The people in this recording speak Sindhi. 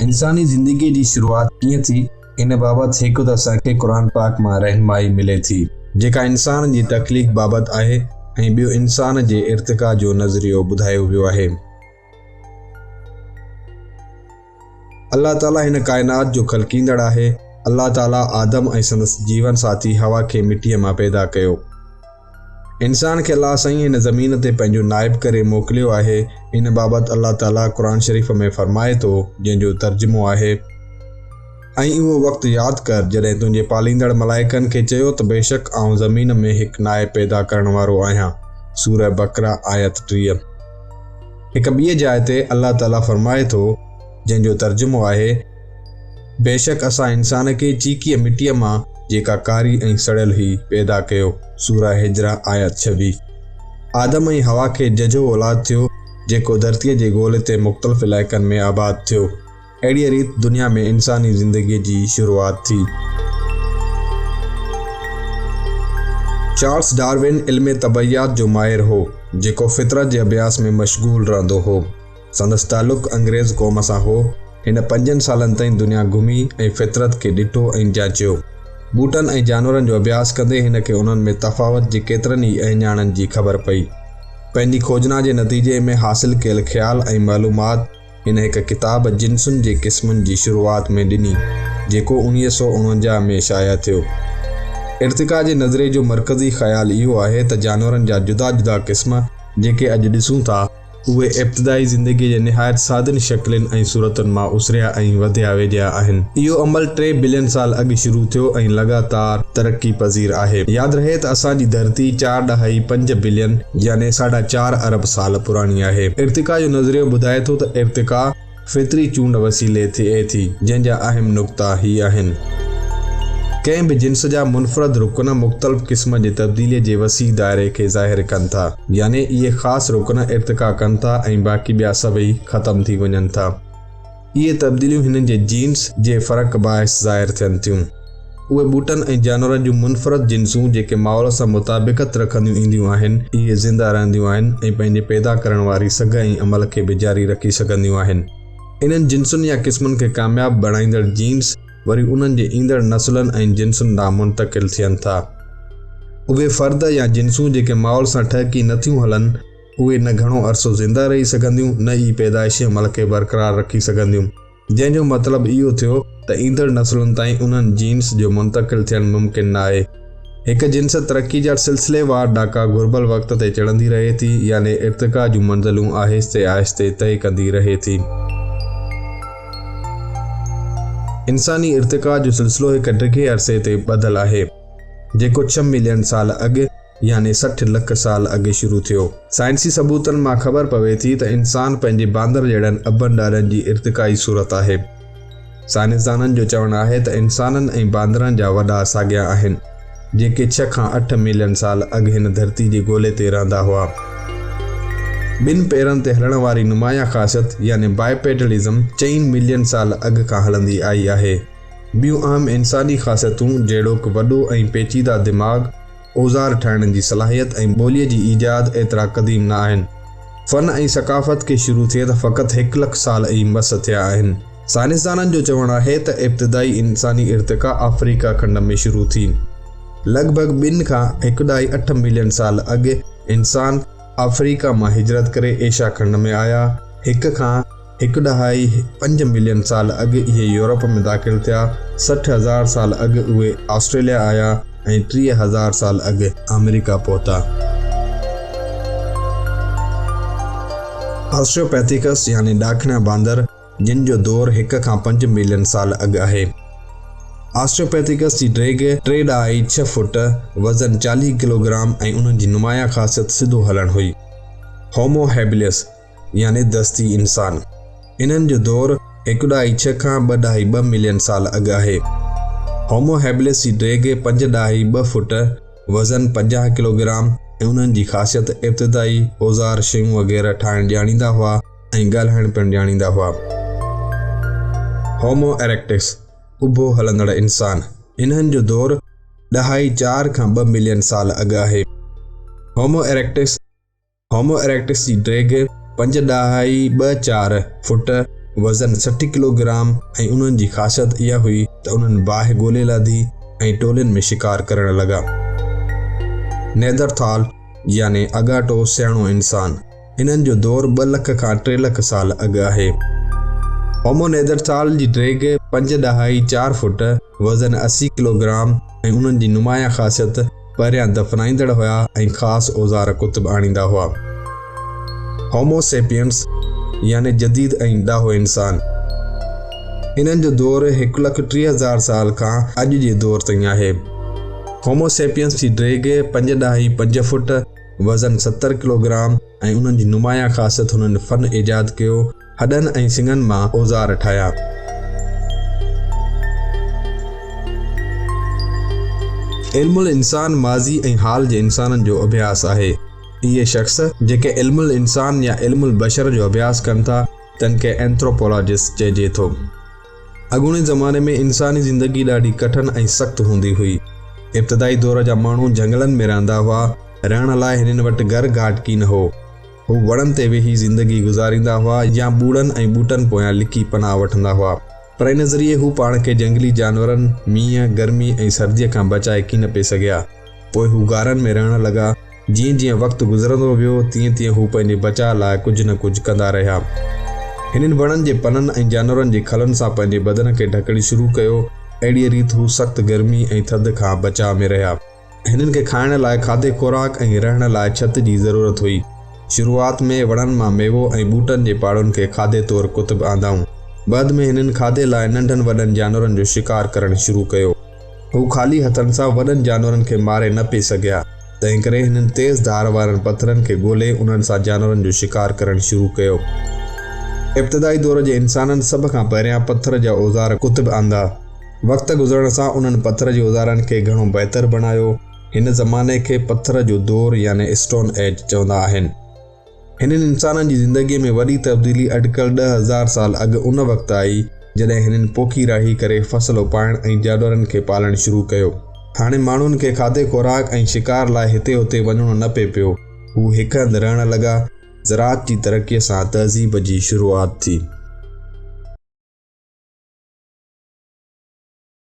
انساني زندگيء جي شروعات ڪيئن ٿي، ان بابت هڪ ته اسان کي قرآن پاڪ مان رهنمائي ملي ٿي، جيڪا انسان جي تخليق بابت آهي ۽ ٻيو انسان جي ارتقا جو نظريو ٻڌايو ويو آهي. الله تعاليٰ هن ڪائنات جو خلقيندڙ آهي. الله تعاليٰ آدم ۽ سندس جيون ساٿي حوا کي مٽيء مان پيدا ڪيو. انسان کي الله سائين هن زمين تي پنهنجو نائب ڪري موڪليو آهي، ان بابت الله تعاليٰ قرآن شريف ۾ فرمائي ٿو، جنهن جو ترجمو آهي. ۽ اهو وقت ياد ڪر، جڏهن تنهنجي پاليندڙ ملائڪن کي چيو ته بيشڪ آئون زمين ۾ هڪ نائب پيدا ڪرڻ وارو آهيان. سوره بقره آيت 30. هڪ ٻيء جاء تي الله تعاليٰ فرمائي ٿو، جنهن جو ترجمو آهي. بيشڪ اسان انسان کي چيڪيء مٽيء مان، جيڪا ڪاري ۽ سڙيل هئي، پيدا ڪيو. سوره هجره آيت 26. آدم ۽ حوا کي ججهو اولاد ٿيو، جيڪو ڌرتيء جي گولي تي مختلف علائقن ۾ آباد ٿيو. اهڙيء ريت دنيا ۾ انساني زندگيء جي شروعات ٿي. چارلس ڊارون علم طبعيات جو ماهر هو، جيڪو فطرت جي اڀياس ۾ مشغول رهندو هو. سندس تعلق انگريز قوم سان هو. هن پنجن سالن تائين دنيا گهمي ۽ فطرت کي ڏٺو ۽ جاچيو. ٻوٽن ۽ جانورن جو اڀياس ڪندي هن کي انهن ۾ تفاوت جي ڪيترن ئي اهڃاڻن جي خبر پئي. پنهنجي کوجنا جي نتيجي ۾ حاصل ڪيل خيال ۽ معلومات هن هڪ ڪتاب جنسن جي قسمن جي شروعات ۾ ڏني، جيڪو 1949 ۾ شايع ٿيو. ارتقا جي نظريي جو مرڪزي خيال اهو آهي ته جانورن جا جدا جدا قسم، جيڪي اڄ ڏسون ٿا، اهي ابتدائي زندگيء جي نهايت سادين شڪلين ۽ صورتن مان اسريا ۽ وڌيا ويجهيا آهن. اهو عمل ٽي بلين سال اڳ شروع ٿيو ۽ لڳاتار ترقي پذير آهي. ياد رهي ته اسان جي ڌرتي چار ڏهائي پنج بلين يعني ساڍا چار ارب سال پراڻي آهي. ارتقا جو نظريو ٻڌائي ٿو ته ارتقا فطري چونڊ وسيلي ٿئي ٿي، جنهن جا اهم نقطا هي آهن. ڪنهن به جنس جا منفرد رڪن مختلف قسم جي تبديليء جي وسيع دائري کي ظاهر ڪن ٿا، يعني اهي خاص رڪن ارتقا ڪن ٿا ۽ باقي ٻيا سڀئي ختم ٿي وڃن ٿا. اهي تبديليون هنن جي جينز جي فرق باعث ظاهر ٿين ٿيون. اهي ٻوٽن ۽ جانورن جون منفرد جنسون جيڪي ماحول سان مطابقت رکنديون اينديون آهن، اهي زنده رهنديون آهن ۽ پنهنجي پيدا ڪرڻ واري سگهه ۽ عمل کي به جاري رکي سگهنديون آهن. انهن جنسن يا قسمن کي ڪامياب بڻائيندڙ جينز وري انهن جي ايندڙ نسلن ۽ جنسن ڏانهن منتقل ٿين ٿا. اهي فرد يا جنسون جيڪي ماحول سان ٺهڪي نه ٿيون هلن، اهي نه گهڻو عرصو زنده رهي سگهنديون نه ئي پيدائشي عمل کي برقرار رکي سگهنديون. جنهن جو مطلب اهو ٿيو ته ايندڙ نسلن تائين انهن جينز جو منتقل ٿيڻ ممڪن ناهي. هڪ جنس ترقي جا سلسليوار ڏاڪا گهربل وقت تي چڙهندي رهي ٿي يعني ارتقا جون منزلون آهستي آهستي طئي ڪندي رهي ٿي. انساني ارتقا جو سلسلو هڪ ڊگهي عرصي تي ٻڌل آهي، جيڪو ڇهه ملين سال اڳ يعني 60 لک سال اڳ شروع ٿيو. سائنسي ثبوتن مان خبر پوي ٿي ته انسان پنهنجي باندر جهڙن ابن ڏاڏن جي ارتقائي صورت آهي. سائنسدانن جو چوڻ آهي ته انسانن ۽ باندرن جا وڏا ساڳيا آهن، جيڪي ڇهه کان اٺ ملين سال اڳ هن ڌرتي جي گولي تي رهندا هئا. ٻن پيرن تي هلڻ واري نمايان خاصيت يعني Bipedalism چئن ملين سال اڳ کان هلندي آئي آهي. ٻيون اهم انساني خاصيتون جهڙوڪ وڏو ۽ پيچيده دماغ، اوزار ٺاهڻ جي صلاحيت ۽ ٻوليء جي ايجاد ايترا قديم نه آهن. فن ۽ ثقافت کي شروع ٿئي ته فقط هڪ لک سال ئي مس ٿيا آهن. سائنسدانن جو چوڻ آهي ته ابتدائي انساني ارتقا آفريڪا کنڊ ۾ شروع ٿي. لڳ ڀڳ ٻن کان هڪ ڏهائي اٺ ملين سال اڳ انسان آفريڪا مان هجرت ڪري ايشيا کنڊ ۾ آيا. هڪ کان هڪ ڏهائي پنج ملين سال اڳ اهي يورپ ۾ داخل ٿيا، 60 هزار سال اڳ اهي آسٽريليا آيا ۽ 30 هزار سال اڳ آمريڪا پهتا. آسٽريوپيٿيڪس يعني ڏاکڻيا باندر جن جو دور هڪ کان پنج ملين سال اڳ آهي. آسٽريوپيٿيڪس جي ڊيگهه ٽي ڏهائي ڇهه فوٽ، وزن 40 ڪلوگرام ۽ انهن جي نمايان خاصيت سڌو هلڻ هئي. هومو هيبليس يعني دستي انسان. انهن جو دور هڪ ڏهائي ڇهه کان ٻه ڏهائي ٻه ملين سال اڳ آهي. هومو هيبلس جي ڊيگهه پنج ڏهائي ٻه فوٽ، وزن 50 ڪلوگرام ۽ انهن جي خاصيت ابتدائي اوزار، شيون وغيره ٺاهڻ ڄاڻيندا هئا ۽ ڳالهائڻ پڻ ڄاڻيندا هئا. هومو اريڪٽس، اڀو هلندڙ انسان، انهن جو دور ڏهائي چار کان ٻه ملين سال اڳ آهي. هومو اريڪٽس Homo Erectus جي ڊيگهه پنج ڏهائي ٻه چار فوٽ، وزن 60 ڪلو گرام ۽ انهن جي خاصيت اها هئي ته انهن باهه ڳولي لاڌي ۽ ٽولين ۾ شڪار ڪرڻ لڳا. نيدرٿال يعني اڳاٽو سياڻو انسان، انهن جو دور ٻه لک کان ٽي لک سال اڳ آهي. هومو نيدرٿال جي ڊيگهه پنج ڏهائي چار فوٽ، وزن 80 ڪلو گرام ۽ انهن جي نمايان خاصيت پهريان دفنائيندڙ هيا ۽ خاص اوزار ڪتب آڻيندا هئا. هومو سيپينس يعني جديد ۽ ڏاهو انسان. انهن جو دور هڪ لک 30,000 سال کان اڄ جي دور تائين آهي. هومو سيپينس جي ڊيگهه پنج ڏهائي پنج فوٽ، وزن 70 ڪلو گرام ۽ انهن جي نمايان خاصيت هنن فن ايجاد ڪيو، هڏن ۽ سڱن مان اوزار ٺاهيا. علم الانسان ماضي ۽ حال جي انسانن جو اڀياس آهي. اهي شخص جيڪي علم الانسان يا علم البشر جو اڀياس ڪن ٿا، تن کي اينٿروپولاجسٽ چئجي ٿو. اڳوڻي زماني ۾ انساني زندگي ڏاڍي ڪٺن ۽ سخت هوندي هئي. ابتدائي دور جا ماڻهو جهنگلن ۾ رهندا هئا. رهڻ لاء هنن وٽ گهر گهاٽ ڪين هو. هو وڻن تي ويهي زندگي گذاريندا هئا يا ٻوڙن ۽ ٻوٽن پويان لڪي پناهه وٺندا هئا. پر ان ذريعي هو پاڻ کي جهنگلي جانورن، مينهن، گرمي ۽ سرديء کان بچائي ڪين پئي سگهيا. پوء هو غارن ۾ رهڻ لڳا. جيئن جيئن وقت گذرندو ويو، تيئن تيئن هو پنهنجي بچاء لاء ڪجهه نه ڪجهه ڪندا رهيا. هنن وڻن جي پنن ۽ جانورن جي کلن سان پنهنجي بدن کي ڍڪڻ شروع ڪيو. اهڙيء ريت هو سخت گرمي ۽ ٿڌ کان بچاء ۾ رهيا. هنن کي کائڻ لاء کاڌي خوراڪ ۽ رهڻ لاء ڇت جي ضرورت هئي. شروعات ۾ وڻن مان ميوو ۽ ٻوٽن جي پاڙن کي کاڌي طور ڪتب آندائون. بعد ۾ هنن کاڌي لاء ننڍن وڏن جانورن جو شڪار ڪرڻ شروع ڪيو. هو خالي هٿن سان وڏن جانورن کي ماري نه پئي سگهيا، تنهنڪري هنن تيز ڌار وارن پٿرن کي ڳولي انهن سان جانورن جو شڪار ڪرڻ شروع ڪيو. ابتدائي دور جي انسانن سڀ کان پهريان پٿر جا اوزار ڪتب آندا. وقت گذرڻ سان انهن پٿر جي اوزارن کي گهڻو بهتر بڻايو. هن زماني کي پٿر جو دور يعني اسٽون ايج چوندا آهن. هنن انسانن جي زندگيء ۾ وڏي تبديلي اٽڪل 10,000 سال اڳ ان وقت آئي، جڏهن هنن پوکي راهي ڪري فصل اپائڻ ۽ جانورن کي پالڻ شروع ڪيو. هاڻي ماڻهن کي کاڌي خوراڪ ۽ شڪار لاء هتي هتي وڃڻو نه پئي پيو. هو هڪ هنڌ رهڻ لڳا. زراعت جي ترقيء سان تهذيب جي شروعات ٿي.